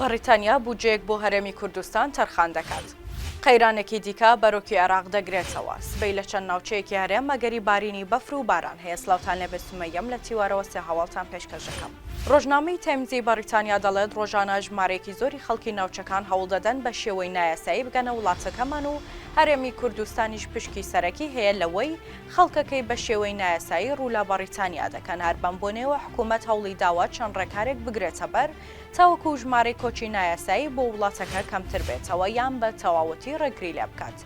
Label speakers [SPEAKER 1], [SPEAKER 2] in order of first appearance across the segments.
[SPEAKER 1] بەڕیتانیا بودجەیەک بۆ هەرێمی کوردستان تەرخان دەکات. قەیرانێکی دیکە بەرۆکی عێراق دەگرێتەوە. سبەی لە چەند ناوچەیەکی هەرێم ئەگەری بارینی بەفر و باران هەیە. سڵاوتان لێبێت سومەیەم لە تیوارەوە سێ هەواڵتان پێشکەش دەکەم. ڕۆژنامەی تایمزی بەڕیتانیا دەڵێت ڕۆژانە ژمارەیەکی زۆری خەڵکی ناوچەکان هەوڵدەدەن بە شێوەی نایاسایی بگەنە وڵاتەکەمان و هەرێمی کوردستانیش پشکی سەرەکی هەیە لەوەی خەڵکەکەی بە شێوەی نایاسایی ڕوو لە بەڕیتانیا دەکەن، هەر بەم بۆنەیەوە حکوومەت هەوڵی داوە چەند ڕێکارێک بگرێتەبەر تاوەکو ژمارەی کۆچی نایاسایی بۆ وڵاتەکە کەمتر بێتەوە یان بە تەواوەتی ڕێگری لێ بکات.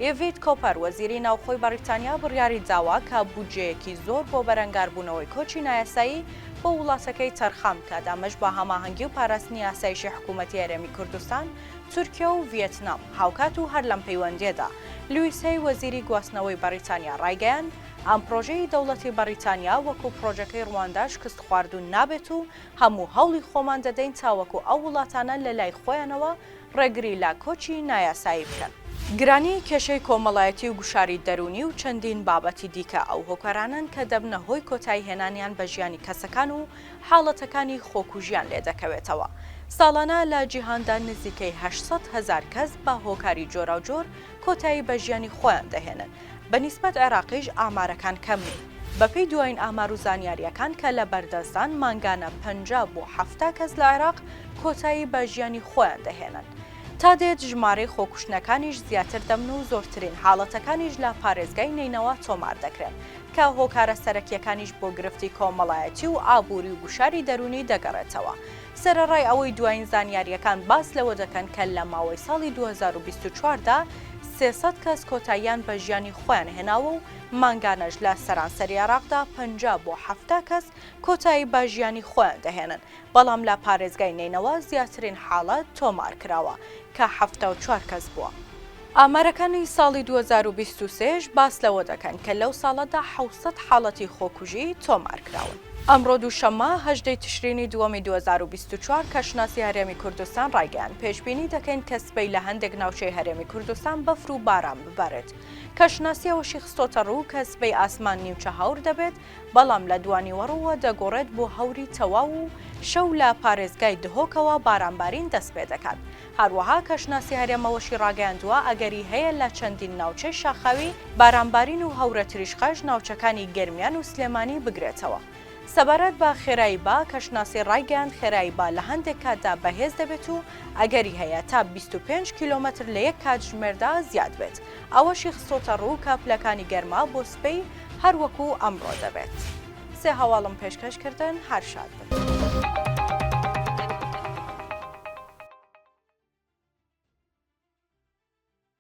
[SPEAKER 1] ئیڤیت کۆپەر، وەزیری ناوخۆی بەڕیتانیا بڕیاری داوە کە بودجەیەکی زۆر بۆ بەرەنگاربوونەوەی کۆچی نایاسایی بۆ وڵاتەکەی تەرخان بکات، ئەمەش بە هەماهەنگی و پاراستنی ئاسایشی حکوومەتی هەرێمی کوردستان، تورکیا و ڤیێتنام. هاوکات و هەر لەم پەیوەندییەدا لویس هەی وەزیری گواستنەوەی بەڕیتانیا ڕایگەیاند، ئەم پڕۆژەی دەوڵەتی بەڕیتانیا وەکو پڕۆژەکەی ڕواندا شکستخواردوو نابێت و هەموو هەوڵی خۆمان دەدەین تاوەکو ئەو وڵاتانە لە لای خۆیانەوە ڕێگری لە کۆچی نایاسایی بکەن. گرانی، کێشەی کۆمەڵایەتی و گوشاری دەروونی و چەندین بابەتی دیکە ئەو هۆکارانەن کە دەبنە هۆی کۆتاییهێنانیان بە ژیانی کەسەکان و حاڵەتەکانی خۆکوژیان لێدەکەوێتەوە. ساڵانە لە جیهاندا نزیکەی 800 هەزار کەس بە هۆکاری جۆراوجۆر کۆتایی بە ژیانی خۆیان دەهێنن، بە نیسبەت عێراقیش ئامارەکان کەم نین. بەپێی دوایین ئامار و زانیارییەکان کە لە بەردەستدان مانگانە 50 بۆ 70 کەس لە عێراق کۆتایی بە ژیانی خۆیان دەهێنن. تا دێت ژمارەی خۆکوشتنەکانیش زیاتر دەبن و زۆرترین حاڵەتەکانیش لە پارێزگای نەینەوا تۆمار دەکرێن. کە هۆکارە سەرەکییەکانیش بۆ گرفتی کۆمەڵایەتی و ئابووری و گوشاری دەروونی دەگەڕێتەوە. سەرەڕای ئەوەی دوایین زانیارییەکان باس لەوە دەکەن کە لە ماوەی ساڵی 2024 دا 300 کەس کۆتاییان بە ژیانی خۆیان هێناوە و مانگانەش لە سەرانسەری عێراقدا 50 بۆ 70 کەس کۆتایی بە ژیانی خۆیان دەهێنن، بەڵام لە پارێزگای نەینەوا زیاترین حاڵەت تۆمارکراوە کە 74 کەس بووە. ئامارەکانی ساڵی 2023 ش باس لەوە دەکەن کە لەو ساڵەدا 700 حاڵەتی خۆکوژی تۆمارکراون. ئەمڕۆ دووشەممە، 18 ی تشرینی دووەمی 2024، کەشناسی هەرێمی کوردستان ڕایگەیاند، پێشبینی دەکەین کە سبەی لە هەندێک ناوچەی هەرێمی کوردستان بەفر و باران ببارێت. کەشناسی ئەوەشی خستۆتەڕوو کە سبەی ئاسمان نیمچە هەور دەبێت، بەڵام لە دوانیوەڕۆوە دەگۆڕێت بۆ هەوری تەواو و شەو لە پارێزگای دهۆکەوە بارانبارین دەستپێدەکات. هەروەها کەشناسی هەرێم ئەوەشی ڕاگەیاندووە، ئەگەری هەیە لە چەندین ناوچەی شاخاوی بارانبارین و هەورەتریشقەش ناوچەکانی گەرمیان و سلێمانی بگرێتەوە. سەبارەت بە خێرایی با، کەشناسی ڕایگەیاند خێرایی با لە هەندێک کاتدا بەهێز دەبێت و ئەگەری هەیە تا 25 کیلۆمەتر لە یەک کاتژمێردا زیاد بێت. ئەوەشی خستۆتەڕوو کە پلەکانی گەرما بۆ سبەی هەر وەکو ئەمڕۆ دەبێت. سێ هەواڵم پێشکەش کردن هەر شاد بن.